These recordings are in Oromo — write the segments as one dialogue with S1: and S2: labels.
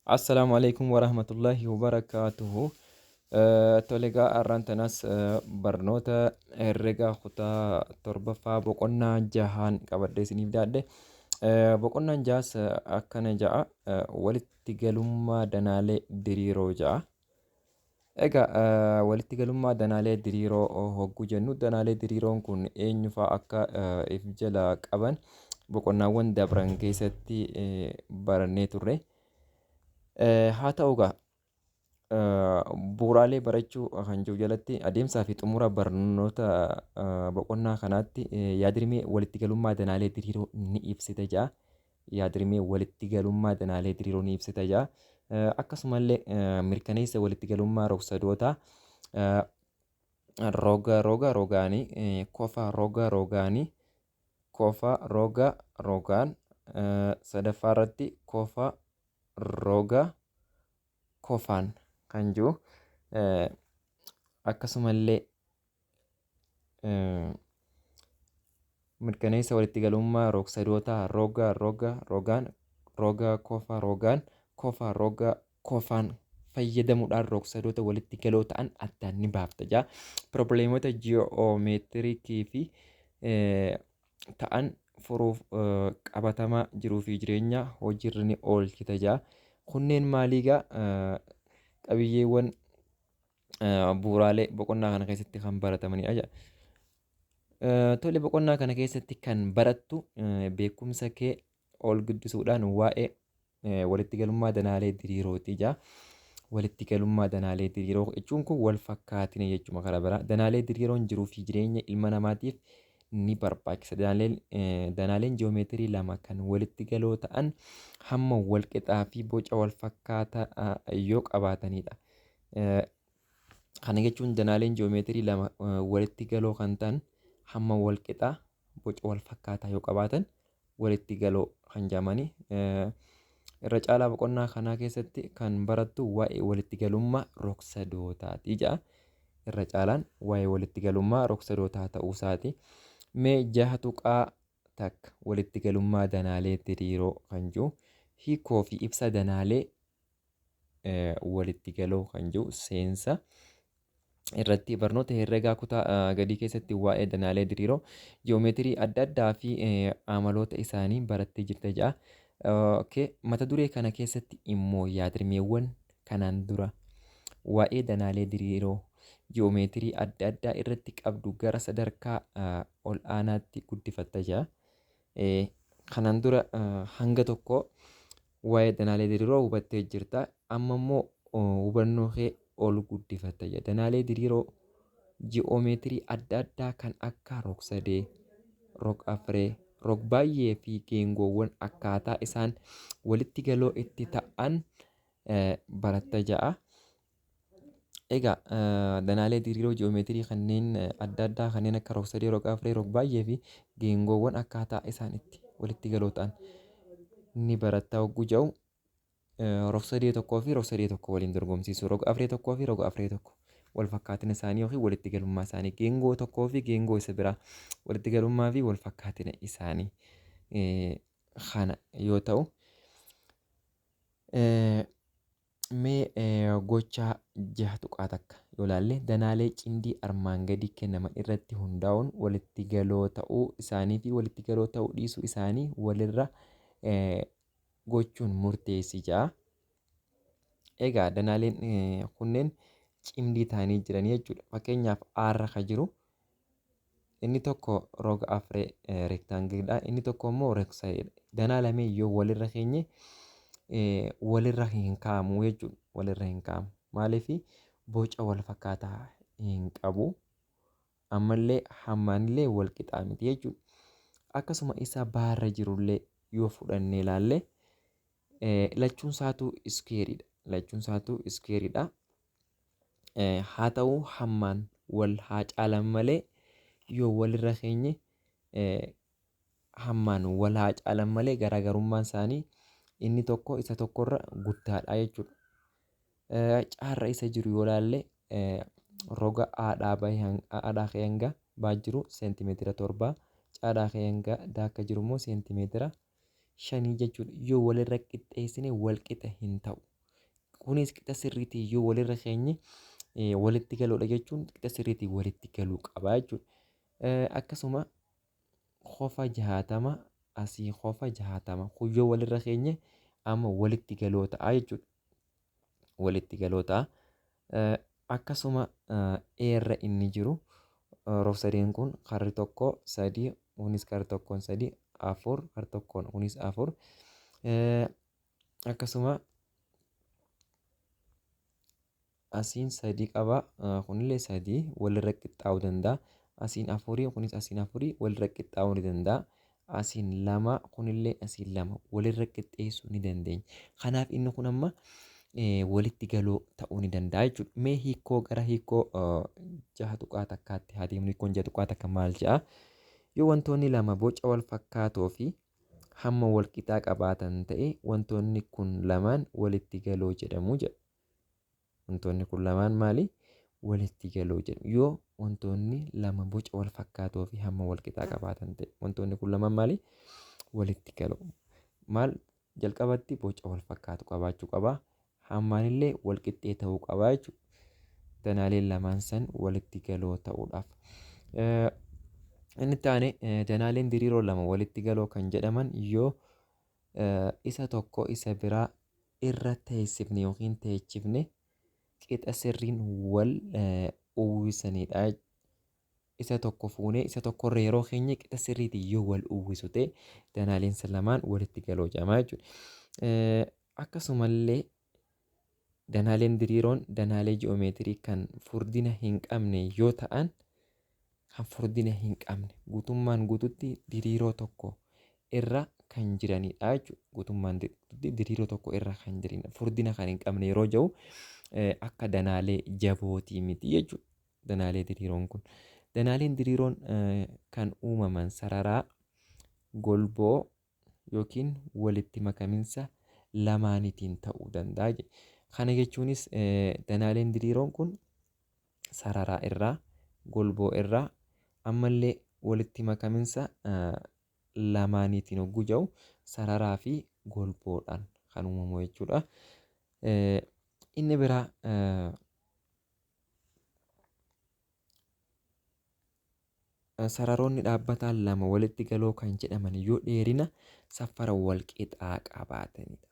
S1: Assalaamu alaikum warahmatullahi wabarakaatuhu. Tole egaa har'aan tanaas barnoota herrega kutaa torbaffaa boqonnaa jahaan qabadhee isiniif dhiyaadhe. Boqonnaan jahaas akkana ja'a, walitti galummaa danaalee diriiroo ja'a. Egaa walitti galummaa danaalee diriiroo hogguu jennu, danaalee diriiroon kun eenyufaa akka if jala qaban boqonnaawwan dabran keessatti barannee turre. Haa ta'u egaa, bu'uuraalee barachuu kan jiru jalatti adeemsaa fi xumura barnoota boqonnaa kanaatti yaadrimee walitti galummaa danaalee diriiroo ni ibsita ja'a. Yaadrimee walitti galummaa danaalee diriiroo ni ibsita ja'a. Akkasumallee mirkaneessa walitti galummaa rogsadootaa roga roga rogaanii, kofa roga rogaanii, kofa roga rogaan, sadaffaa irratti kofa roga kofaan kan jiru, akkasumallee mirkaneessa walitti galummaa rogsadootaa roga roga rogaan, roga kofa rogaan, kofa roga kofaan fayyadamuudhaan rogsadoota walitti galoo ta'an addaan ni baafta jaa. Pirobleemota ji'oomeetirikii fi ta'an furuuf qabatamaa jiruu fi jireenya hojiirra ni oolchita jaa. Kunneen maalii gaa, qabiyyeewwan bu'uuraalee boqonnaa kana keessatti kan baratamanidha jedha. Tole, boqonnaa kana keessatti kan barattu beekumsa kee ol guddisuudhaan waa'ee walitti galummaa danaalee diriirooti jaa. Walitti galummaa danaalee diriiroo jechuun kun wal fakkaatina jechuudha karaa biraa. Danaalee diriiroon jiruu fi jireenya ilma namaatiif ni barbaachisa. Danaaleen ji'oomeetirii lama kan walitti galoo ta'an hamma wal qixaa fi boca wal fakkaataa yoo qabaatanidha. Kana jechuun danaaleen ji'oomeetirii lama walitti galoo kan ta'an hamma wal qixaa, boca wal fakkaataa yoo qabaatan walitti galoo kan jedhamani. Irra caalaa boqonnaa kanaa keessatti kan barattu waa'ee walitti galummaa rogsadootaati jedha. Irra caalaan waa'ee walitti galummaa rogsadootaa ta'uu isaati. Mee 6.1 walitti galummaa danaalee diriiroo kan jiru, hiikoo fi ibsa danaalee walitti galoo kan jiru, seensa irratti barnoota herregaa kutaa gadii keessatti waa'ee danaalee diriiroo ji'oomeetirii adda addaa fi amaloota isaanii barattee jirta jedha. Okay. Mata duree kana keessatti immoo yaadrimeewwan kanaan dura waa'ee danaalee diriiroo ji'oomeetirii adda addaa irratti qabdu gara sadarkaa ol aanaatti guddifatta jedha. Kanaan dura hanga tokko waa'ee danaalee diriiroo hubattee jirta. Amma immoo hubannoo kee ol guddifatta jedha. Danaalee diriiroo ji'oomeetirii adda addaa kan akka rog-sadee, rog-afree, rog-baay'ee fi geengoowwan akkaataa isaan walitti galoo itti ta'an baratta ja'a. Egaa danaalee diriiroo ji'oomeetirii kanneen adda addaa kanneen akka rog-sadee, rog-afree, rog-baay'ee fi geengoowwan akkaataa isaan itti walitti galoo ta'an ni baratta hogguu jedhu, rog-sadee tokkoo fi rog-sadee tokko waliin dorgomsiisu, rog-afree tokkoo fi rog-afree tokko wal fakkaatina isaanii yookiin walitti galummaa isaanii, geengoo tokkoo fi geengoo isa biraa walitti galummaa fi wal fakkaatina isaanii kana yoo ta'u, mee gochaa 6.1 yoo ilaalle, danaalee cimdii armaan gadii kennaman irratti hundaa'uun walitti galoo ta'uu isaanii fi walitti galoo ta'uu dhiisuu isaanii walirra gochuun murteessi ja'a. Egaa danaaleen kunneen cimdii ta'anii jiranii jechuudha. Fakkeenyaaf A irra kan jiru inni tokko roga afree reektaangiliidha. Inni tokko immoo rog-sadeedha. Danaa lameen yoo walirra keenye walirra hin kaa'amu jechuudha. Walirra hin kaa'amu. Maaliif? Boca wal fakkaataa hin qabu. Ammallee hammaanillee wal qixaa miti jechuudha. Akkasuma isa B irra jirullee yoo fudhannee ilaalle, lachuun isaatu iskuweeriidha. Lachuun isaatu iskuweeriidha. Haa ta'u hammaan wal haa caalan malee, yoo walirra keenye hammaan wal haa caalan malee, garaagarummaan isaanii inni tokko isa tokkorra guddaadha jechuudha. C irra isa jiru yoo ilaalle, roga A'dhaa bahee A'dhaa ka'ee hanga B jiru seentimeetira 7, C'dhaa ka'ee hanga D akka jiru immoo seentimeetira 5 jechuudha. Yoo walirra qixxeessine wal qixa hin ta'u. Kunis qixa sirriitiin yoo walirra keenye walitti galoodha jechuun qixa sirriitiin walitti galuu qaba jechuudha. Akkasuma kofa 60 asii kofa 60 kun yoo walirra keenye amma walitti galoo ta'a jechuudha. Walitti galoo ta'a. Akkasuma eerra inni jiru rog-sadeen kun karri tokko sadii kunis karri tokkoon sadii afur karri tokkoon kunis afur. Akkasuma asiin sadii qaba kunillee sadii walirra qixxaa'uu danda'a. Asiin afurii kunis asiin afurii walirra qixxaa'uu ni danda'a. Asiin lama kunillee asiin lama walirra qixxeessuu ni dandeenya. Kanaaf inni kun amma walitti galoo ta'uu ni danda'a jechuudha. Mee hiikoo gara hiikoo 6.1tti haa deemnu. Hiikoon 6.1 maal jedha? Yoo wantoonni lama boca wal fakkaatoo fi hamma wal qixaa qabaatan ta'e wantoonni kun lamaan walitti galoo jedhamu jedha. Wantoonni kun lamaan maali? Walitti galoo jedhamu. Yoo wantoonni lama boca wal fakkaatoo fi hamma wal qixaa qabaatan ta'e wantoonni kun lamaan maali? Walitti galoo. Maal jalqabatti boca wal fakkaatu qabaachuu qaba. Hammaanillee wal qixxee ta'uu qaba jechuudha. Danaaleen lamaan san walitti galoo ta'uudhaaf. Inni itti aane danaaleen diriiroo lama walitti galoo kan jedhaman yoo isa tokko isa biraa irra teessifne yookiin teechifne qixa sirriin wal uwwisanidha. Isa tokko fuunee isa tokkorra yeroo keenye qixa sirriitiin yoo wal uwwisu ta'e danaaleen san lamaan walitti galoo jedhama jechuudha. Akkasumallee danaaleen diriiroon danaalee ji'oomeetirii kan furdina hin qabne yoo ta'an kan furdina hin qabne guutummaan guututti diriiroo tokko irra kan jiranidha jechuudha. Guutummaan guututti diriiroo tokko irra kan jiranidha. Furdina kan hin qabne yeroo jedhu akka danaalee jabootii miti jechuudha. Danaalee diriiroon kun. Danaaleen diriiroon kan uumaman sararaa golboo yookiin walitti makaminsa lamaaniitiin ta'uu danda'a. Kana jechuunis danaaleen diriiroon kun sararaa irraa, golboo irraa ammallee walitti makaminsa lamaaniitiin hogguu jedhu sararaa fi golboodhaan kan uumamu jechuudha. Inni biraa sararoonni dhaabbataan lama walitti galoo kan jedhaman yoo dheerina safara wal qixaa qabaatanidha.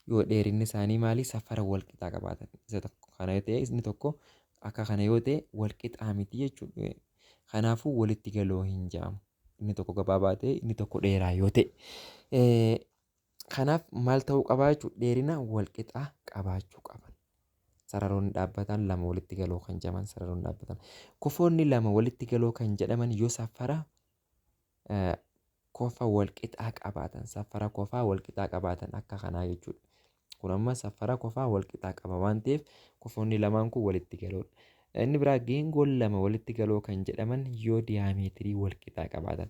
S1: Yoo dheerinni isaanii maali safara wal qixaa qabaatan. Isa tokko kana yoo ta'e inni tokko akka kana yoo ta'e wal qixaa miti jechuudha. Kanaafuu walitti galoo hin jedhamu. Inni tokko gabaabaa ta'e inni tokko dheeraa yoo ta'e. Kanaaf maal ta'uu qabaa jechuudha dheerina wal qixaa qabaachuu qaban. Sararoonni dhaabbatan lama walitti galoo kan jedhaman sararoonni dhaabbatan. Kofoonni lama walitti galoo kan jedhaman yoo safara kofa wal qixaa qabaatan safara kofaa wal qixaa qabaatan akka kanaa jechuudha. Kun amma safara kofaa wal qixaa qaba waan ta'eef kofoonni lamaan kun walitti galoodha. Inni biraa geengoon lama walitti galoo kan jedhaman yoo diyaameetirii wal qixaa qabaatan.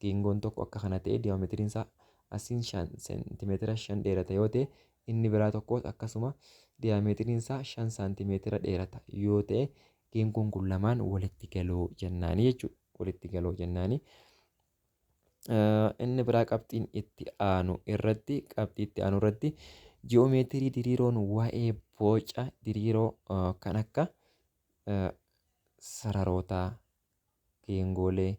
S1: Geengoon tokko akka kana ta'e diyaameetiriin isaa asiin 5 seentimeetira 5 dheerata yoo ta'e inni biraa tokkos akkasuma diyaameetiriin isaa 5 saantimeetira dheerata yoo ta'e geengoon kun lamaan walitti galoo jennaani jechuudha. Walitti galoo jennaani. Inni biraa qabxiin itti aanu irratti qabxii itti aanu irratti ji'oomeetirii diriiroon waa'ee boca diriiroo kan akka sararootaa, geengoolee,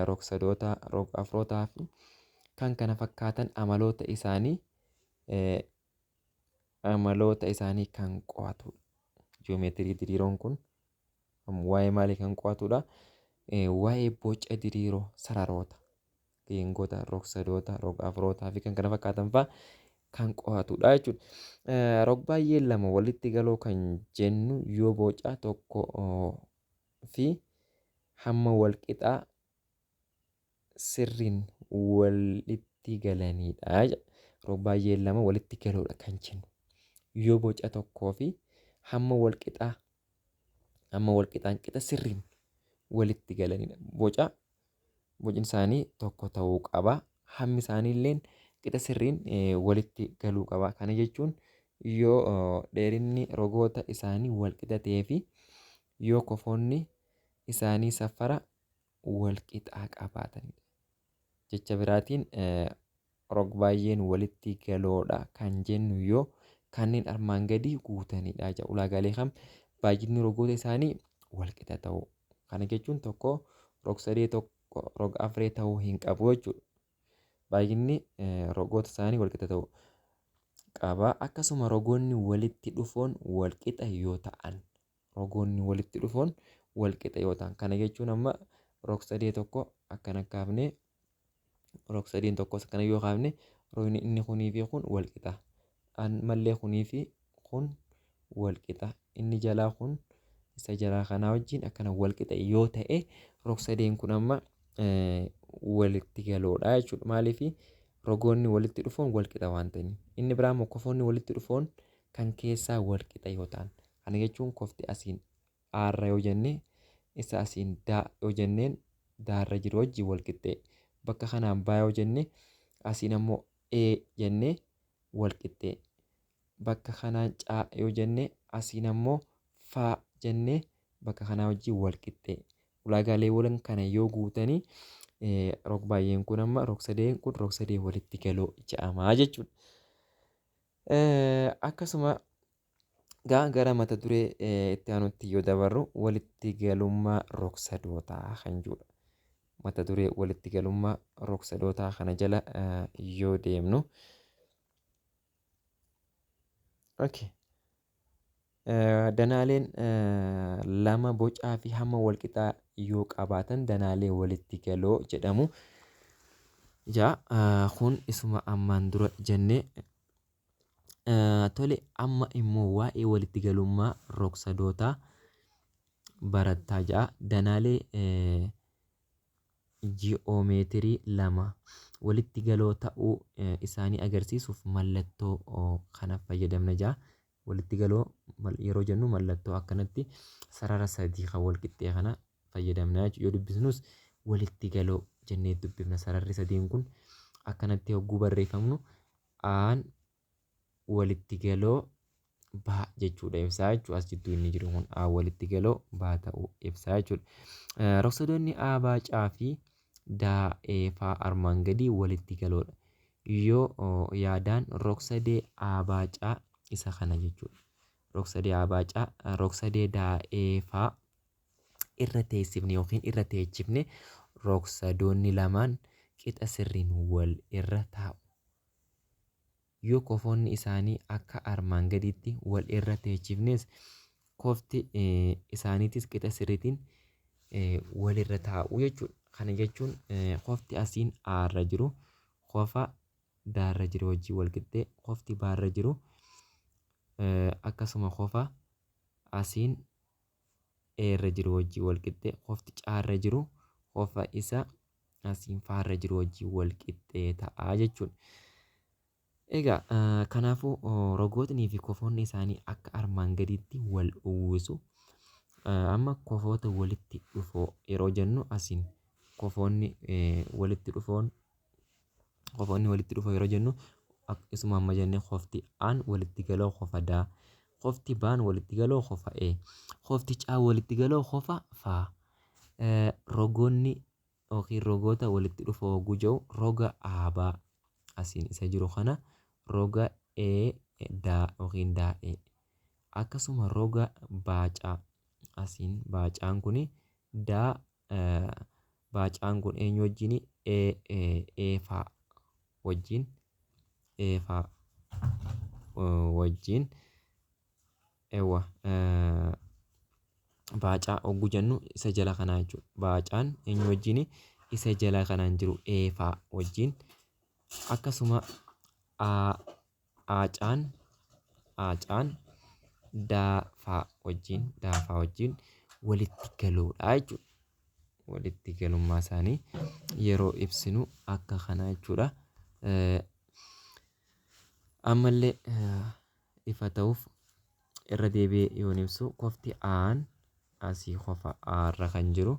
S1: rogsadootaa, rog-afrootaa fi kan kana fakkaatan amaloota isaanii kan qo'atudha. Ji'oomeetirii diriiroon kun waa'ee maalii kan qo'atudha? Waa'ee boca diriiroo sararoota, geengota, rogsadoota, rog-afrootaa fi kan kana fakkaatan fa'a kan qo'atudha jechuudha. Rog-baay'een lama walitti galoo kan jennu yoo boca tokko fi hamma wal qixaa sirriin walitti galanidha. Rog-baay'een lama walitti galoodha kan jennu yoo boca tokkoo fi hamma wal qixaa hamma wal qixaan qixa sirriin walitti galanidha. Boca bocni isaanii tokko ta'uu qaba. Hammi isaanii illee qixa sirriin walitti galuu qaba. Kana jechuun yoo dheerinni rogoota isaanii wal qixa ta'ee fi yoo kofoonni isaanii safara wal qixaa qabaatanidha. Jecha biraatiin rog-baay'een walitti galoodha kan jennu yoo kanneen armaan gadii guutanidha jedha. Ulaagaalee kam? Baay'inni rogoota isaanii walqixa ta'uu. Kana jechuun tokko rog-sadee tokko rog-afree ta'uu hin qabu jechuudha. Baay'inni rogoota isaanii walqixa ta'uu qaba. Akkasuma rogoonni walitti dhufoon walqixa yoo ta'an, rogoonni walitti dhufoon walqixa yoo ta'an, kana jechuun amma rog-sadee tokko akkana kaafnee rog-sadeen tokkos akkana yoo kaafne rogni inni kunii fi kun walqixa. Ammallee kunii fi kun walqixa. Inni jalaa kun isa jalaa kanaa wajjin akkana walqixa yoo ta'e rog-sadeen kun amma walitti galoodha jechuudha. Maaliif? Rogoonni walitti dhufoon walqixa waan ta'aniif. Inni biraa immoo kofoonni walitti dhufoon kan keessaa walqixa yoo ta'an. Kana jechuun kofti asiin aarra yoo jenne isa asiin daa yoo jenneen daarra jiru wajjin walqixxee. Bakka kanaan baa yoo jenne asiin ammoo e jennee walqixxee. Bakka kanaan caa yoo jenne asiin ammoo faa jennee bakka kanaa wajjin walqixxee. Ulaagaaleewwan kana yoo guutanii rog-baay'een kun amma rog-sadeen kun rog-sadee walitti galoo jedhama jechuudha. Akkasuma gara mata duree itti aanutti yoo dabarru walitti galummaa rog-sadootaa kan jedhudha. Mata duree walitti galummaa rog-sadootaa kana jala yoo deemnu. Okay. Danaaleen lama bocaa fi hamma walqixaa yoo qabaatan danaalee walitti galoo jedhamu. Ijaa kun isuma ammaan dura jennee. Tole, amma immoo waa'ee walitti galummaa rog-sadootaa barattaa ja'a. Danaalee ji'oomeetirii lama walitti galoo ta'uu isaanii agarsiisuuf mallattoo kana fayyadamna ja'a. Walitti galoo yeroo jennu mallattoo akkanatti sarara sadii kan wal qixxee kana fayyadamna jechuudha. Yoo dubbisnus walitti galoo jennee dubbifna. Sararri sadiin kun akkanatti hogguu barreeffamnu aan walitti galoo baa jechuudha ibsaa jechuudha. As jidduu inni jiru kun A walitti galoo baa ta'uu ibsaa jechuudha. Rogsadoonni A, B, C fi D, E faa armaan gadii walitti galoodha. Yoo yaadaan rogsadee A, B, C isa kana jechuudha. Rogsadee A, B, C rogsadee D, E faa irra teessifne yookiin irra teechifne rogsadoonni lamaan qixa sirriin wal irra taa'u. Yoo kofoonni isaanii akka armaan gadiitti wal irra teechifnes kofti isaaniitis qixa sirriitiin wal irra taa'u jechuudha. Kana jechuun kofti asiin A irra jiru kofa D irra jiru wajjin wal qixxee, kofti B irra jiru akkasuma kofa asiin E irra jiru wajjin wal qixxee, kofti C irra jiru kofa isa asiin F irra jiru wajjin wal qixxee ta'a jechuudha. Egaa kanaafuu rogootnii fi kofoonni isaanii akka armaan gadiitti wal uwwisu. Amma kofoota walitti dhufoo yeroo jennu asiin kofoonni walitti dhufoon kofoonni walitti dhufoo yeroo jennu isuma amma jennee kofti A'n walitti galoo kofa D, kofti B'n walitti galoo kofa E, kofti C walitti galoo kofa F. Rogoonni yookiin rogoota walitti dhufoo hogguu jedhu roga AB asiin isa jiru kana roga E D yookiin D E, akkasuma roga baacaa asiin baacaan kuni D, baacaan kun eenyu wajjin? E E faa wajjin, E faa wajjin. Ewa, baacaa hogguu jennu isa jala kanaa jechuudha. Baacaan eenyu wajjin? Isa jala kanaan jiru E faa wajjin. Akkasuma A Aacaan Aacaan daafaa wajjin, daafaa wajjin walitti galoodha jechuudha. Walitti galummaa isaanii yeroo ibsinu akka kana jechuudha. Ammallee ifa ta'uuf irra deebi'ee yoon ibsu kofti A'n asii kofa A irra kan jiru,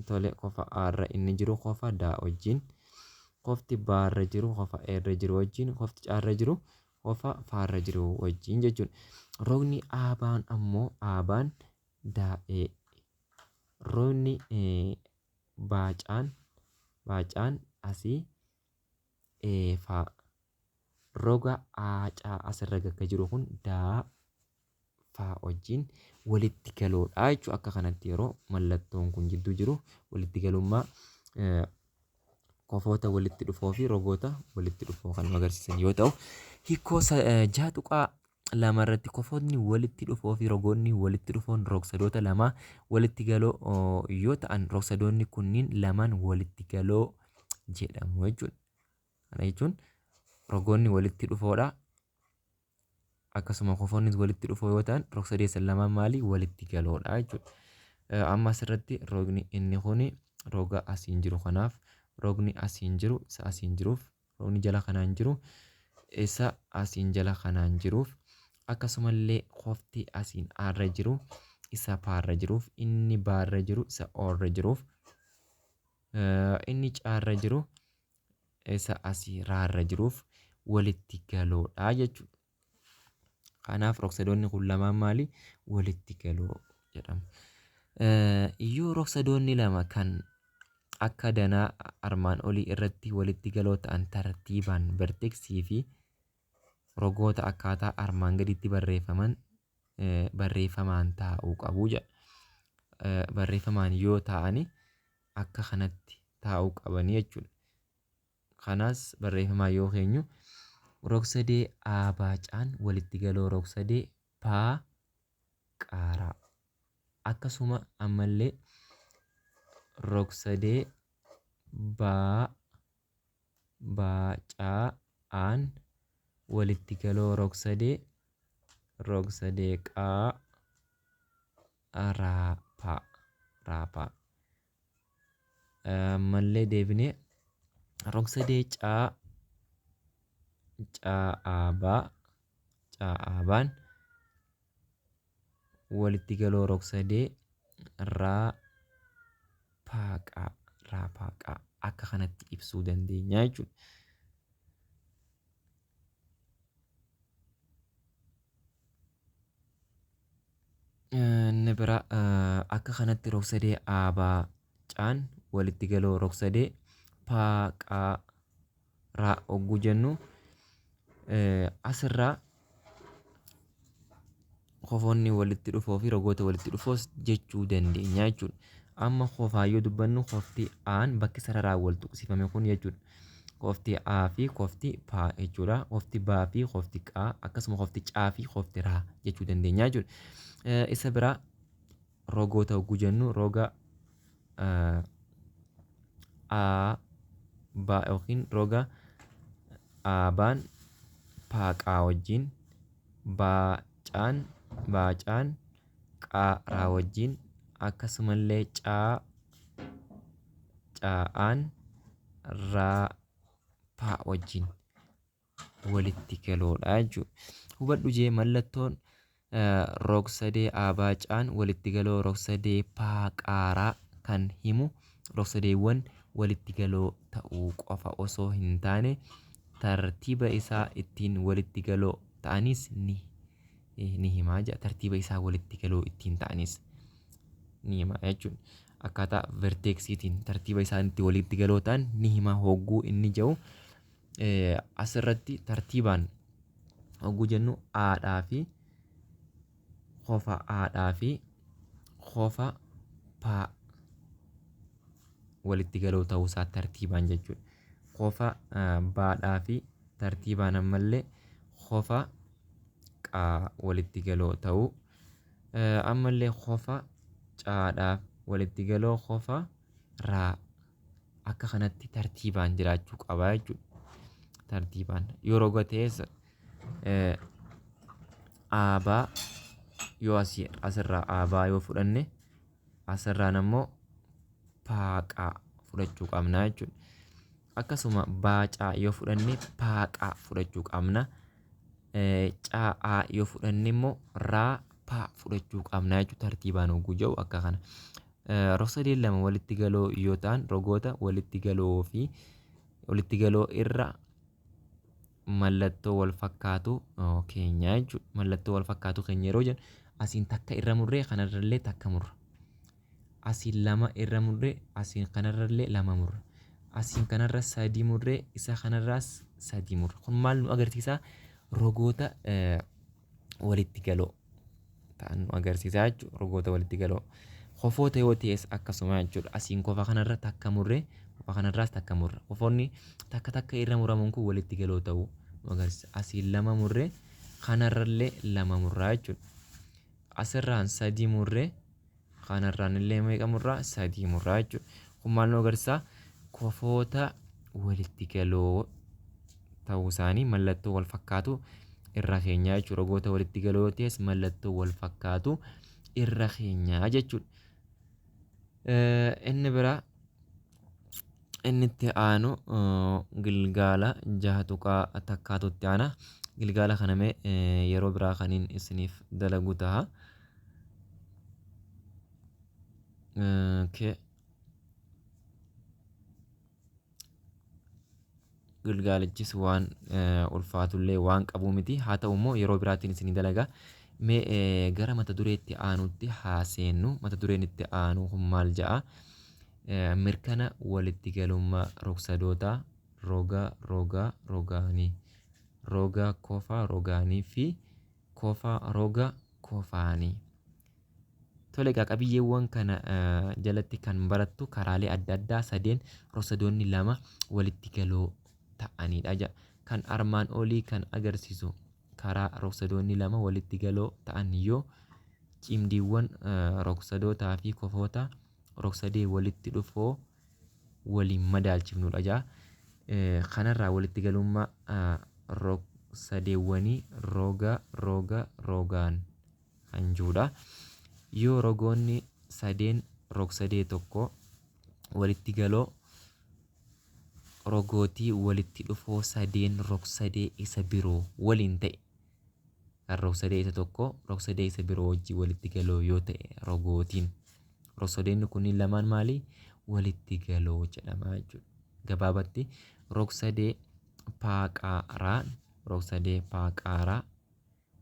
S1: tole, kofa A irra inni jiru kofa D wajjin, kofti B irra jiru kofa E irra jiru wajjin, kofti C irra jiru kofa F irra jiru wajjin jechuudha. Rogni A baan ammoo A baan D E, rogni baacaan asii E faa, Roga A C asirra gakka jiru kun D faa wajjin walitti galoodha jechuudha. Akka kanatti yeroo mallattoon kun jidduu jiru walitti galummaa kofoota walitti dhufoo fi rogoota walitti dhufoo kan nu agarsiisan yoo ta'u, hiikoo 6.2 irratti kofootni walitti dhufoo fi rogoonni walitti dhufoon rogsadoota lama walitti galoo yoo ta'an rogsadoonni kunniin lamaan walitti galoo jedhamu jechuudha. Kana jechuun rogoonni walitti dhufoodha. Akkasuma kofoonnis walitti dhufoo yoo ta'an rogsadeessan lamaan maali walitti galoodha jechuudha. Amma asirratti rogni inni kuni roga asiin jiru kanaaf rogni asiin jiru isa asiin jiruuf rogni jala kanaan jiru isa asiin jala kanaan jiruuf akkasumallee kofti asiin aarra jiru isa paarra jiruuf inni baarra jiru isa oorra jiruuf inni caarra jiru isa asii raarra jiruuf walitti galoodha jechuudha. Kanaaf rogsadoonni kun lamaan maali? Walitti galoo jedhamu. Yoo rogsadoonni lama kan akka danaa armaan olii irratti walitti galoo ta'an tartiibaan verteksii fi rogoota akkaataa armaan gaditti barreeffaman barreeffamaan taa'uu qabu jedha. Barreeffamaan yoo taa'ani akka kanatti taa'uu qabanii jechuudha. Kanas barreeffamaan yoo keenyu rogsadee A baacaan walitti galoo rogsadee P qaaraa. Akkasuma ammallee rogsadee B baacaa aan walitti galoo rogsadee rogsadee qaa raapaa raapaa. Ammallee deebinee rogsadee caa caa'aabaa caa'aabaan walitti galoo rogsadee raa paaqaa raa paaqaa akka kanatti ibsuu dandeenya jechuudha. Inni bira akka kanatti rogsadee aabaa caan walitti galoo rogsadee paaqaa raa hogguu jennu asirraa kofoonni walitti dhufoo fi rogoota walitti dhufoos jechuu dandeenya jechuudha. Amma kofaa yoo dubbannu kofti aan bakki sararaan wal tuqsifame kun jechuudha. Kofti A fi kofti P jechuudha. Kofti B fi kofti Q akkasuma kofti C fi kofti R jechuu dandeenya jechuudha. Isa biraa rogoota hogguu jennu roga A B yookiin roga A baan paaqaa wajjin baacaan baacaan qaaraa wajjin akkasumallee caa caa'aan raa paa wajjin walitti galoodha jechuudha. Hubadhu jee mallattoon rogsadee abaacaan walitti galoo rogsadee paaqaaraa kan himu rogsadeewwan walitti galoo ta'uu qofa osoo hin taane tartiiba isaa ittiin walitti galoo ta'anis ni ni himaa jedha. Tartiiba isaa walitti galoo ittiin ta'anis ni hima jechuudha. Akkaataa verteeksiitiin tartiiba isaan itti walitti galoo ta'an ni hima hogguu inni jedhu asirratti tartiibaan hogguu jennu aadhaa fi kofa aadhaa fi kofa paa walitti galoo ta'uusaa tartiibaan jechuudha. Kofa baadhaa fi tartiibaan ammallee kofa qaa walitti galoo ta'uu ammallee kofa caadhaaf walitti galoo kofa raa akka kanatti tartiibaan jiraachuu qaba jechuudha. Tartiibaan yoo roga ta'es aabaa yoo asirraa aabaa yoo fudhanne asirraan ammoo paaqaa fudhachuu qabna jechuudha. Akkasuma baacaa yoo fudhanne paaqaa fudhachuu qabna. Caa'aa yoo fudhanne immoo raa paa fudhachuu qabna jechuudha tartiibaan hogguu jedhu akka kana. Rogsadeen lama walitti galoo yoo ta'an rogoota walitti galoo fi walitti galoo irra mallattoo wal fakkaatu keenya jechuudha. Mallattoo wal fakkaatu keenya yeroo jennu asiin takka irra murree kanarrallee takka murra. Asiin lama irra murree asiin kanarrallee lama murra. Asiin kanarra sadii murree isa kanarraas sadii murra. Kun maal nu agarsiisa? Rogoota walitti galoo ta'an nu agarsiisa jechuudha. Rogoota walitti galoo. Kofoota yoo ta'es akkasuma jechuudha. Asiin kofa kanarra takka murree kofa kanarraas takka murra. Kofoonni takka takka irra muramuun kun walitti galoo ta'uu nu agarsiisa. Asiin lama murree kanarrallee lama murraa jechuudha. Asirraan sadii murree kanarraan illee meeqa murraa? Sadii murraa jechuudha. Kun maal nu agarsiisa? Kofoota walitti galoo ta'uu isaanii mallattoo wal fakkaatu irra keenyaa jechuudha. Rogoota walitti galoo yoo ta'es mallattoo wal fakkaatu irra keenyaa jechuudha. Inni biraa inni itti aanu gilgaala jaha tuqaa takkaatu itti aana. Gilgaala kana mee yeroo biraa kaniin isiniif dalagu ta'a. Okay. Gilgaalichis waan ulfaatullee waan qabuu miti. Haa ta'u immoo yeroo biraatiin isinii dalaga. Mee gara mata dureetti aanutti haa seennu. Mata dureen itti aanu kun maal ja'a? Mirkana walitti galummaa rogsadootaa roga roga rogaanii roga kofa rogaanii fi kofa roga kofaanii. Tole egaa qabiyyeewwan kana jalatti kan barattu karaalee adda addaa sadeen rogsadoonni lama walitti galoo ta'anidha jedha. Kan armaan olii kan agarsiisu karaa rogsadoonni lama walitti galoo ta'an yoo cimdiiwwan rogsadootaa fi kofoota rogsadee walitti dhufoo waliin madaalchifnudha jedha. Kanarraa walitti galummaa rogsadeewwanii roga roga rogaan kan jiruudha. Yoo rogoonni sadeen rogsadee tokko walitti galoo rogootii walitti dhufoo sadeen rogsadee isa biroo waliin ta'e kan rogsadee isa tokko rogsadee isa biroo wajjin walitti galoo yoo ta'e rogootiin rogsadeenni kunniin lamaan maali walitti galoo jedhama jechuudha. Gabaabatti rogsadee paaqaaraan rogsadee paaqaaraa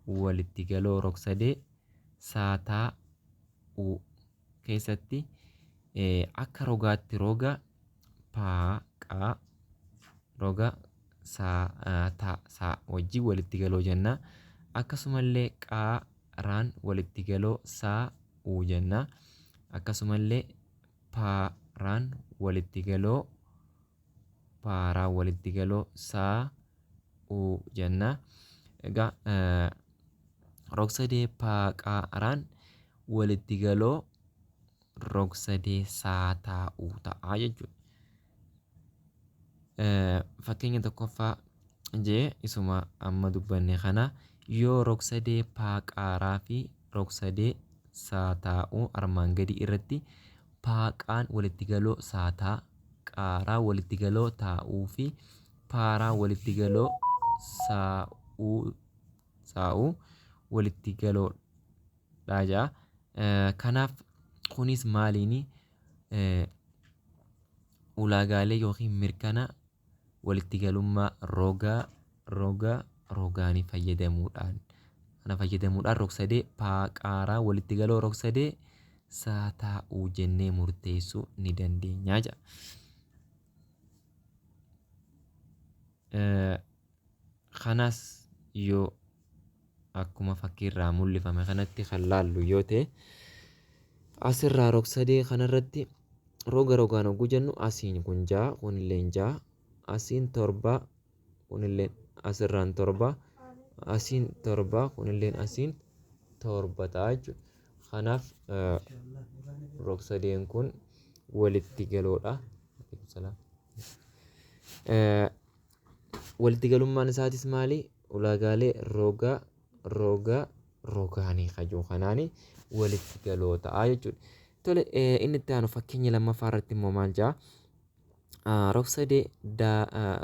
S1: walitti galoo rogsadee saataa u keessatti akka rogaatti roga paa qaa roga saa ta saa wajjin walitti galoo jenna. Akkasumallee qaa raan walitti galoo saa u jenna. Akkasumallee paa raan walitti galoo paaraan walitti galoo saa u jenna. Egaa rogsadee paaqaaraan walitti galoo rogsadee saa taa'uu ta'a jechuudha. Fakkeenya tokkoffaa jee isuma amma dubbanne kana yoo rogsadee paaqaaraa fi rogsadee saa taa'uu armaan gadii irratti paaqaan walitti galoo saataa, qaaraa walitti galoo taa'uu fi paaraa walitti galoo saa'uu saa'uu walitti galoo dha jedha. Kanaaf kunis maaliini ulaagaalee yookiin mirkana walitti galummaa roga roga rogaanii fayyadamuudhaan kana fayyadamuudhaan rogsadee paaqaaraa walitti galoo rogsadee saa taa'uu jennee murteessuu ni dandeenya jedha. Kanas yoo akkuma fakkiirraa mul'ifame kanatti kan laallu yoo ta'e asirraa rogsadee kanarratti roga rogaan hogguu jennu asiin kun ja'a kunilleen ja'a asiin torba kunilleen asirraan torba asiin torba kunilleen asiin torba ta'a jechuudha. Kanaaf rogsadeen kun walitti galoodha. Walitti galummaan isaatis maali? Ulaagaalee roga roga rogaanii kajuu kanaani walitti galoo ta'a jechuudha. Tole inni itti aanu fakkeenya lammaffaa irratti immoo maal jedha? Rogsadee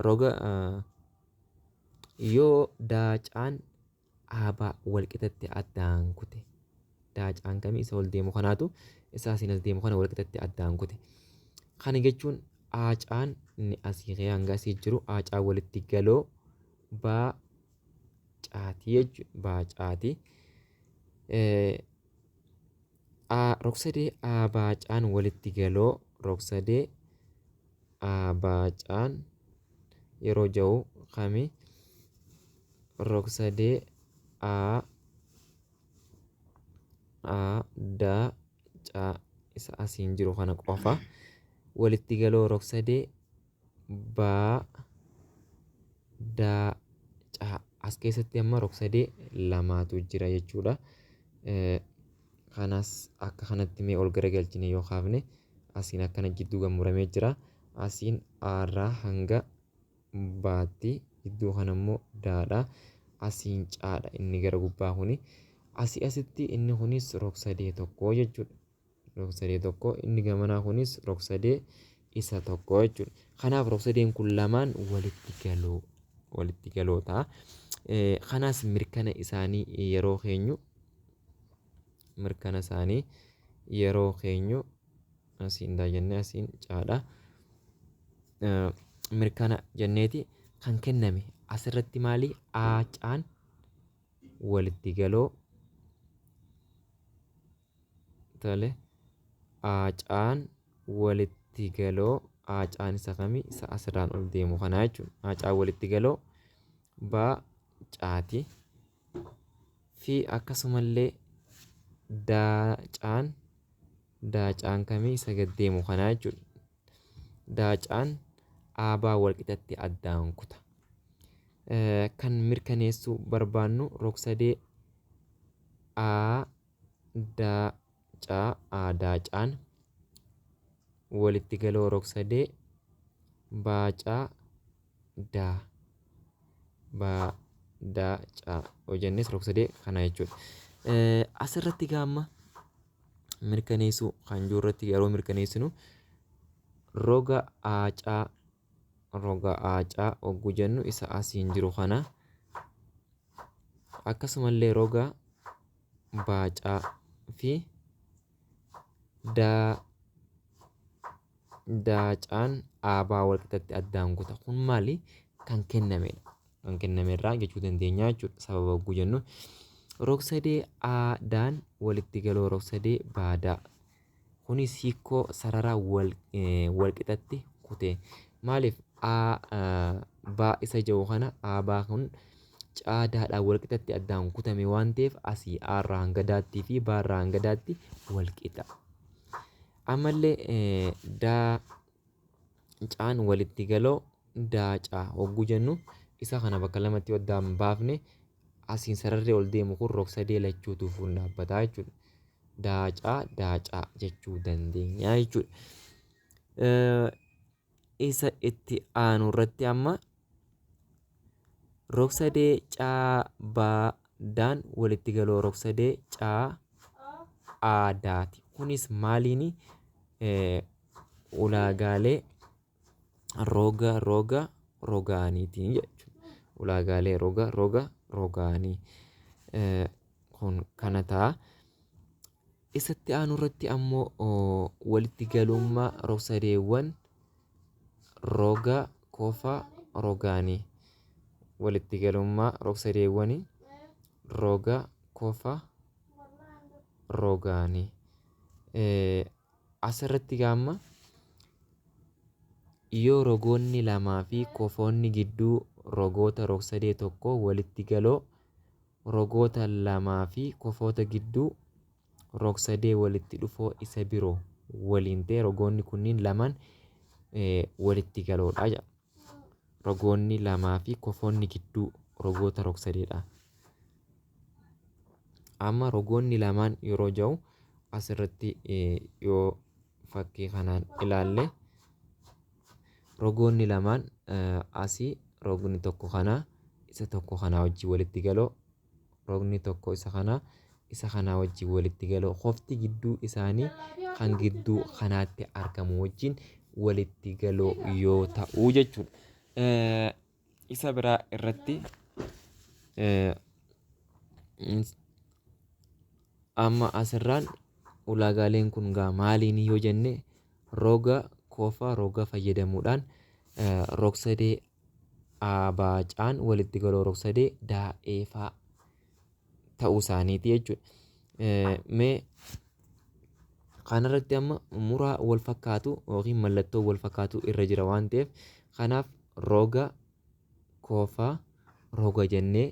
S1: roga yoo daacaan aabaa walqixatti addaan kute. Daacaan kamii isa ol deemu kanaatu isa asiin as deemu kana walqixatti addaan kute. Kana jechuun aacaan inni asii ka'ee hanga asii jiru aacaa walitti galoo baa caatii jechuudha. Baa caatii. Rogsadee aabaacaan walitti galoo rogsadee aabaacaan yeroo ja'u kami? Rog-sadee A A D C isa asiin jiru kana qofa. Walitti galoo rog-sadee B D C as keessatti amma rog-sadee lamaatu jira jechuudha. Kanas akka kanatti mee ol garagalchine yoo kaafne asiin akkana jidduu gammuramee jira. Asiin A irraa hanga baatti, gidduu kana immoo daadha. Asiin caadha inni gara gubbaa kuni. Asii asitti inni kunis rog-sadee tokko jechuudha. Rog-sadee tokko, inni gamanaa kunis rog-sadee isa tokko jechuudha. Kanaaf rog-sadeen kun lamaan walitti galoo walitti galoo ta'a. Kanaas mirkana isaanii yeroo keenyu mirkana isaanii yeroo keenyu asiin daa jennee asiin caadha. Mirkana jenneeti kan kenname asirratti maali? A caan walitti galoo tole A caan walitti galoo A caan isa kami? Isa asirraan ol deemu kanaa jechuudha. A caan walitti galoo B caati fi akkasumallee daacaan daacaan kamii? Isa gad deemu kanaa jechuudha. Daacaan aabaa walqixatti addaan kuta. Kan mirkaneessuu barbaannu rogsadee A D C A daacaan walitti galoo rogsadee baacaa daa baa daa caa yoo jennes rogsadee kana jechuudha. Asirratti gaamma mirkaneessuu kan jiru irratti yeroo mirkaneessinu roga aacaa roga aacaa ogguu jennu isa asiin jiru kana, akkasumallee roga baacaa fi daa daacaan aabaa walqixatti addaan kuta. Kun maali? Kan kennamedha. Kan kenname irraa jechuu dandeenya jechuudha. Sababa ogguu jennu rogsadee aadaan walitti galoo rogsadee baadaa. Kunis hiikoo sarara wal walqixatti kute. Maaliif a baa isa jiru kana aabaa kun caadaadhaan walqixatti addaan kutame waan ta'eef asii A irraa hanga daattii fi B irraa hanga daatti walqixa. Ammallee daa caan walitti galoo daacaa hogguu jennu isa kana bakka lamatti addaan baafne asiin sararri ol deemu kun rogsadee lachuutu fuun dhaabbataa jechuudha. Daacaa daacaa jechuu dandeenya jechuudha. Isa itti aanu irratti amma rogsadee caa baa daan walitti galoo rogsadee caa aadaati. Kunis maaliini? Ulaagaalee roga roga rogaaniitiin jechuudha. Ulaagaalee roga roga rogaanii kun kana ta'a. Isatti aanu irratti ammoo walitti galummaa rogsadeewwan roga kofa rogaanii. Walitti galummaa rogsadeewwanii roga kofa rogaanii. Asirratti gaamma yoo rogoonni lamaa fi kofoonni gidduu rogoota rogsadee tokko walitti galoo rogoota lamaa fi kofoota gidduu rogsadee walitti dhufoo isa biroo waliin ta'e rogoonni kunniin lamaan walitti galoodha jedha. Rogoonni lamaa fi kofoonni gidduu rogoota rogsadeedha. Amma rogoonni lamaan yeroo jiru asirratti yoo fakkii kanaan ilaalle rogoonni lamaan asii rogni tokko kanaa isa tokko kanaa wajjin walitti galoo, rogni tokko isa kanaa isa kanaa wajjin walitti galoo, kofti gidduu isaanii kan gidduu kanaatti argamu wajjin walitti galoo yoo ta'u jechuudha. Isa biraa irratti amma asirraan ulaagaaleen kun gaa maaliin yoo jenne roga kofa roga fayyadamuudhaan rogsadee abaacaan walitti galoo rogsadee daa'eefaa ta'uu isaaniiti jechuudha. Mee kanarratti amma muraa wal fakkaatu yookiin mallattoo wal fakkaatu irra jira waan ta'eef kanaaf roga kofa roga jennee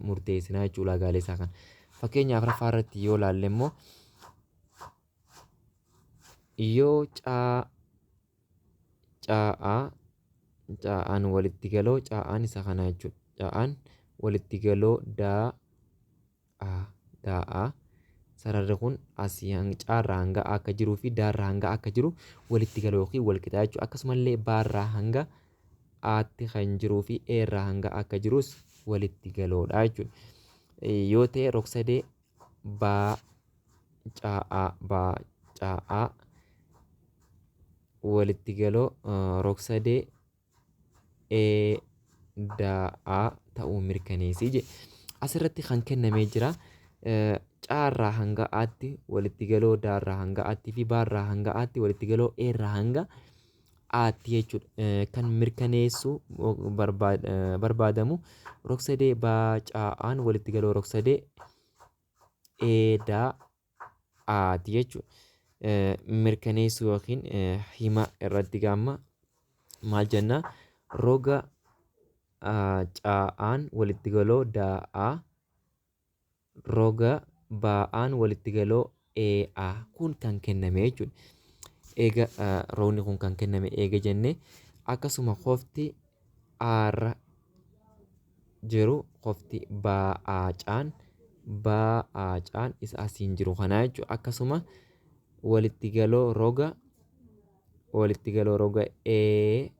S1: murteessinaa jechuudha ulaagaalee isaa kana. Fakkeenya afuraffaa irratti yoo ilaalle immoo yoo caa caa'aa caa'aan walitti galoo caa'aan isa kana jechuudha. Caa'aan walitti galoo daa a daa'aa sararri kun asii caarraa hanga A akka jiruu fi daarraa hanga A akka jiru walitti galoo yookiin wal qixaa jechuudha. Akkasumallee baarraa hanga Aatti kan jiruu fi Eerraa hanga A akka jirus walitti galoodha jechuudha. Yoo ta'e rogsadee baa caa'aa baa caa'aa walitti galoo rogsadee E daa'aa ta'uu mirkaneessi jedhe. Asirratti kan kennamee jira caarraa hanga aatti walitti galoo daarraa hanga aatti fi baarraa hanga aatti walitti galoo eerraa hanga aatti jechuudha. Kan mirkaneessuu barbaadamu rogsadee baa caa'aan walitti galoo rogsadee e daa aati jechuudha. Mirkaneessuu yookiin hima irratti gaamma maal jenna roga caa'aan walitti galoo daa'aa roga baa'aan walitti galoo ee'aa kun kan kenname jechuudha. Eega rogni kun kan kenname eega jenne akkasuma kofti aarra jiru kofti baa'aa caan baa'aa caan isa asiin jiru kanaa jechuudha. Akkasuma walitti galoo roga walitti galoo roga ee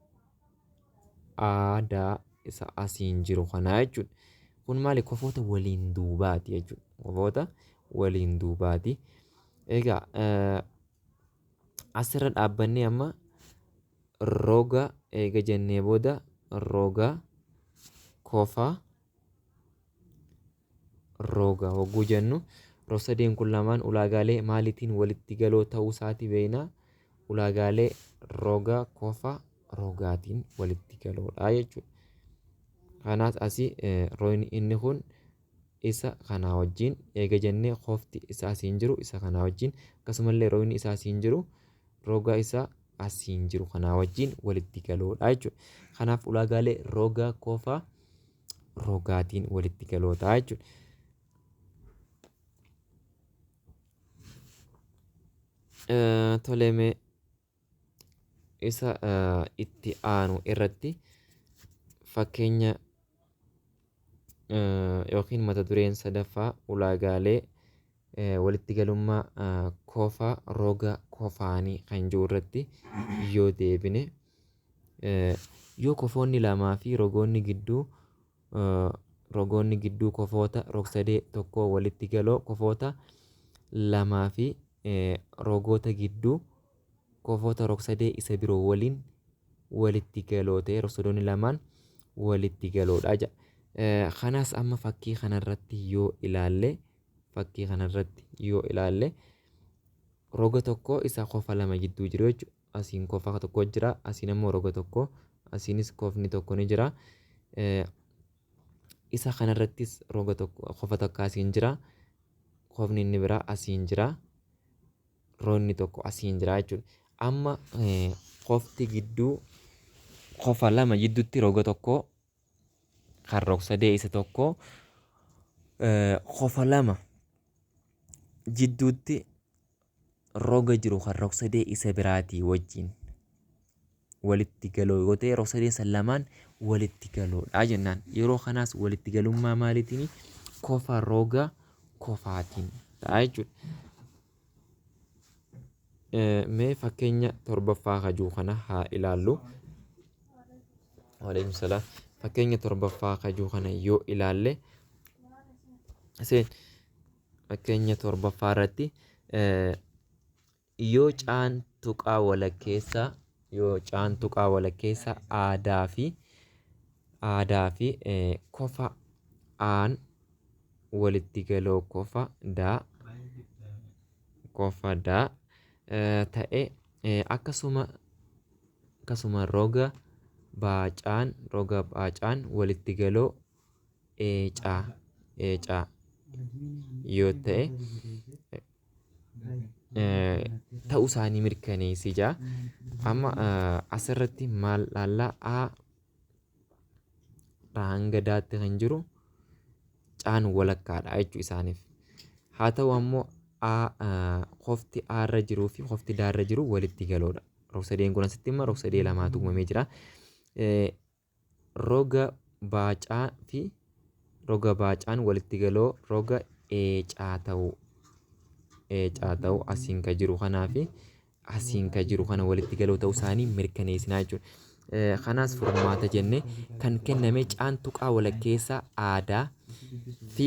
S1: aadaa isa asiin jiru kanaa jechuudha. Kun maali kofoota waliin duubaati jechuudha. Kofoota waliin duubaati. Egaa asirra dhaabbannee amma roga eega jennee booda roga kofa roga hogguu jennu rog-sadeen kun lamaan ulaagaalee maaliitiin walitti galoo ta'uu isaati beekna. Ulaagaalee roga kofa rogaatiin walitti galoodha jechuudha. Kanaaf asii rogni inni kun isa kanaa wajjin eega jennee kofti isa asiin jiru isa kanaa wajjin akkasumallee rogni isa asiin jiru roga isa asiin jiru kanaa wajjin walitti galoodha jechuudha. Kanaaf ulaagaalee roga kofa rogaatiin walitti galoo ta'a jechuudha. Tolee mee isa itti aanu irratti fakkeenya yookiin mata dureen sadaffaa ulaagaalee walitti galummaa kofa roga kofaanii kan jiru irratti yoo deebine yoo kofoonni lamaa fi rogoonni gidduu rogoonni gidduu kofoota rogsadee tokkoo walitti galoo kofoota lamaa fi rogoota gidduu kofoota rogsadee isa biroo waliin walitti galoo ta'e rogsadoonni lamaan walitti galoodha jedha. Kanaas amma fakkii kanarratti yoo ilaalle fakkii kanarratti yoo ilaalle roga tokko isa kofa lama gidduu jiru jechuudha. Asiin kofa tokko jira, asiin ammoo roga tokko, asiinis kofni tokko ni jira. Isa kanarrattis roga tokko kofa tokko asiin jira. Kofni inni biraa asiin jira. Rogni tokko asiin jira jechuudha. Amma kofti gidduu kofa lama gidduutti roga tokko kan rogsadee isa tokko kofa lama jidduutti roga jiru kan rogsadee isa biraatii wajjin walitti galoo yoo ta'e rogsadeen san lamaan walitti galoodha jennaan. Yeroo kanaas walitti galummaa maaliitiin kofa roga kofaatiin ta'a jechuudha. Mee fakkeenya torbaffaa kajuu kana haa ilaallu. Waalaikum salaam. Fakkeenya torbaffaa kajuu kana yoo ilaalle seen fakkeenya torbaffaa irratti yoo caan tuqaa walakkeessa yoo caan tuqaa walakkeessa aadaa fi aadaa fi kofa aan walitti galoo kofa daa kofa daa ta'e akkasuma akkasuma roga baacaan roga baacaan walitti galoo eecaa eecaa yoo ta'e ta'uu isaanii mirkaneessi jaa. Amma asirratti maal laallaa A Aarraa hanga daatti kan jiru caan walakkaadha jechuu isaaniif. Haa ta'u ammoo A kofti Aarra jiruu fi kofti Daarra jiru walitti galoodha. Rogsadeen kun asitti immoo rogsadee lamaatu uumamee jira. Roga baacaa fi roga baacaan walitti galoo roga eecaa ta'uu eecaa ta'uu asiin ka jiru kanaa fi asiin ka jiru kana walitti galoo ta'uu isaanii mirkaneessinaa jechuudha. Kanaas furmaata jenne kan kenname caan tuqaa walakkeessa aadaa fi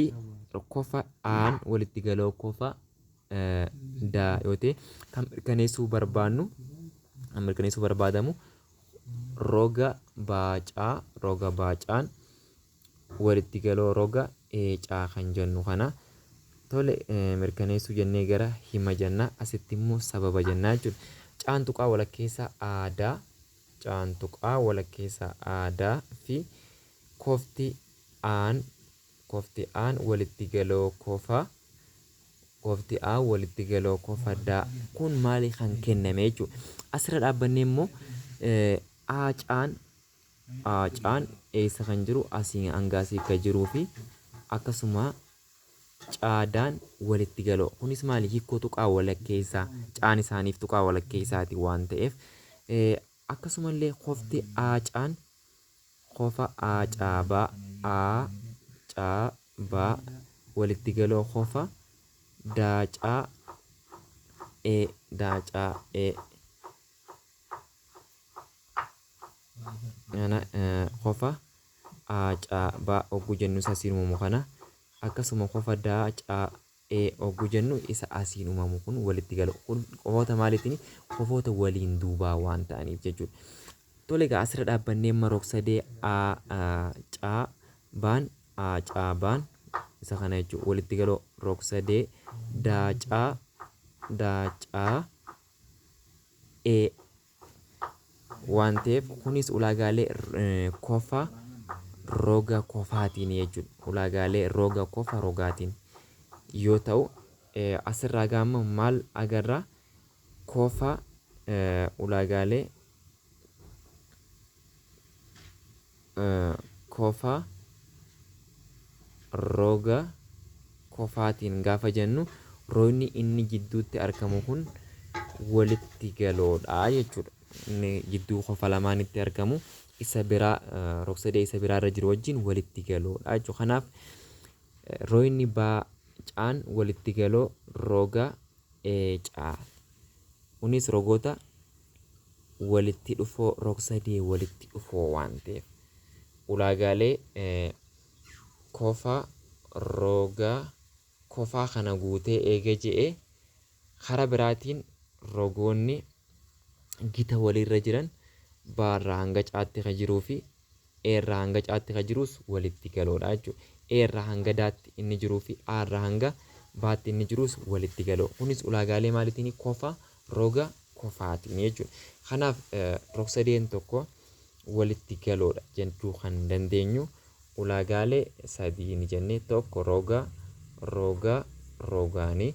S1: kofa aan walitti galoo kofa daa yoo ta'e kan mirkaneessuu barbaannu kan mirkaneessuu barbaadamu roga baacaa roga baacaan walitti galoo roga eecaa kan jennu kana tole mirkaneessuu jennee gara hima jenna asitti immoo sababa jennaa jechuudha. Caan tuqaa walakkeessa aadaa caan tuqaa walakkeessa aadaa fi kofti aan kofti aan walitti galoo kofa kofti aan walitti galoo kofa daa kun maali kan kenname jechuudha. Asirra dhaabbannee immoo aacaan aacaan eessa kan jiru asii hanga asii kan jiruu fi akkasuma caadaan walitti galoo kunis maali hiikoo tuqaa walakkeessaa caan isaaniif tuqaa walakkeessaati waan ta'eef akkasumallee kofti aacaan kofa aacaabaa aacaabaa walitti galoo kofa daacaa e daacaa e kana kofa aacaabaa ogguu jennu isa asiin uumamu kana akkasuma kofa daacaa e ogguu jennu isa asiin uumamu kun walitti galu kun kofoota maaliitiin kofoota waliin duubaa waan ta'aniif jechuudha. Tole egaa asirra dhaabbannee amma rogsadee a caa baan a caa baan isa kana jechuudha walitti galoo rogsadee daacaa daacaa e waan ta'eef kunis ulaagaalee kofa roga kofaatiin jechuudha. Ulaagaalee roga kofa rogaatiin yoo ta'u asirraa gaama maal agarra kofa ulaagaalee kofa roga kofaatiin gaafa jennu rogni inni jidduutti argamu kun walitti galoodha jechuudha. Inni jidduu kofa lamaanitti argamu isa biraa rogsadee isa biraarra jiru wajjin walitti galoodha jechuudha. Kanaaf rogni baacaan walitti galoo roga eecaa. Kunis rogoota walitti dhufoo rogsadee walitti dhufoo waan ta'eef ulaagaalee kofa roga kofaa kana guutee eega je'ee karaa biraatiin rogoonni gita walirra jiran baarraa hanga caatti kan jiruu fi eerraa hanga caatti kan jirus walitti galoodha jechuudha. Eerraa hanga daatti inni jiruu fi aarraa hanga baatti inni jirus walitti galoo. Kunis ulaagaalee maaliitiin kofa roga kofaatiin jechuudha. Kanaaf rogsadeen tokko walitti galoodha jechuu kan dandeenyu ulaagaalee sadii ni jennee tokko roga roga rogaanii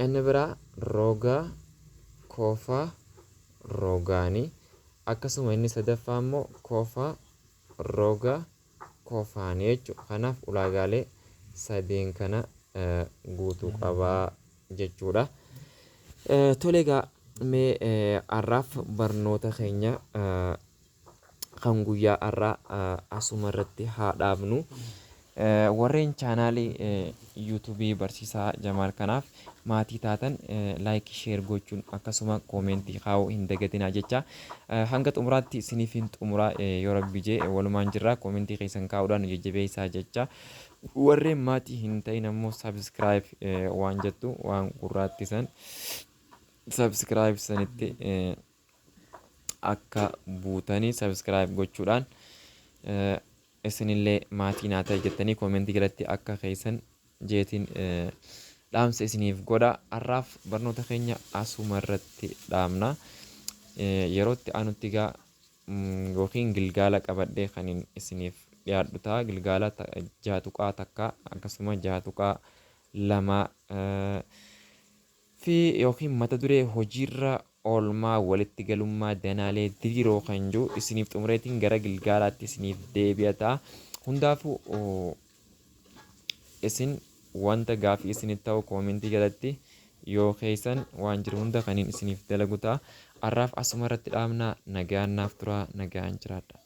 S1: inni biraa roga kofa rogaanii akkasuma inni sadaffaa immoo kofa roga kofaanii jechuudha. Kanaaf ulaagaalee sadeen kana guutuu qabaa jechuudha. Tole egaa mee har'aaf barnoota keenya kan guyyaa har'aa asuma irratti haa dhaabnu. Warreen chaanaalii yuutuubii barsiisaa Jamaal kanaaf maatii taatan like share gochuun akkasuma koomentii kaa'uu hin dagatinaa jecha hanga xumuraatti isiniif hin xumuraa yoo rabbi jee walumaan jirra koomentii keessan kaa'uudhaan jajjabeessaa jecha warreen maatii hin ta'in ammoo subscribe waan jettu waan gurraatti san subscribe sanitti akka buutanii subscribe gochuudhaan isinillee maatii naa ta'e jettanii koomentii jalatti akka keessan jeetiin dhaamsa isiniif godha. Har'aaf barnoota keenya asuma irratti dhaabna. Yerootti aanutti egaa yookiin gilgaala qabadhee kan isiniif dhiyaadhu ta'a. Gilgaala 6.1 akkasuma 6.2 Fi yookiin mata duree hojiirra oolmaa walitti galummaa danaalee diriiroo kan jiru isiniif xumureetiin gara gilgaalaatti isiniif deebi'a ta'a. Hundaafuu isin wanta gaafii isinitti ta'u koomentii jalatti yoo keessan waan jiru hunda kaniin isiniif dalagu ta'a. Har'aaf asuma irratti dhaabnaa, nagaan naaf turaa, nagaan jiraadha.